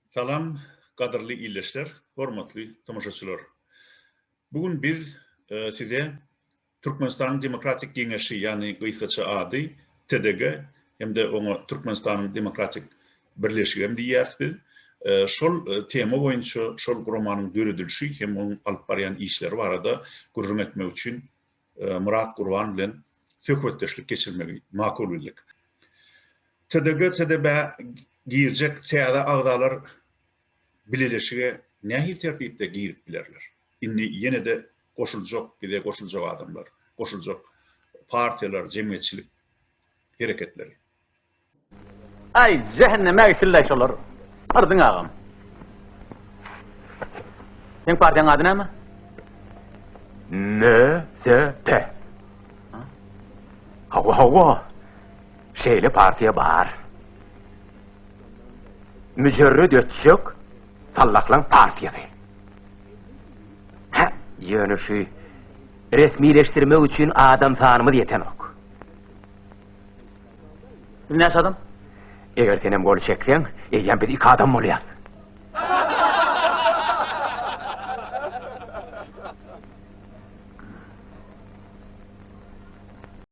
Salam gadyrly ildeşler, hormatly tomaşaçylar. Bu gün biz size Türkmenistanyň Demokratik Geňeşi, ýagny gysgaça ady TDG hem-de oňa Türkmenistanyň Demokratik Birleşigi hem diýýäris biz. Şol tema boýunça şol guramanyň döredilişi hem onuň alyp barýan işleri barada gürrüň etmek üçin Myrat Gurban bilen söhbetdeşlik geçirmegi makul bildik. TDG TDB-ä girjek täze agzalar bileleşige nähili tertipde girip bilerler? Indi ýene-de goşuljak, bize goşuljak adamlar, goşuljak partiýalar, jemgyýetçilik hereketleri. Aý jähenneme gitsinläý şolar. Yrdyň agam. Seň partiýaň ady näme? MSP. Hawa, hawa. Şeýle partiýa bar. Müjerret ötjek sallahlaň partiýasy. Hä, ýöne şu resmileşdirmek üçin adam sanymyz ýetenok. Biz näçe adam? Eger senem gol çekseň, eýýäm biz iki adam bolýas.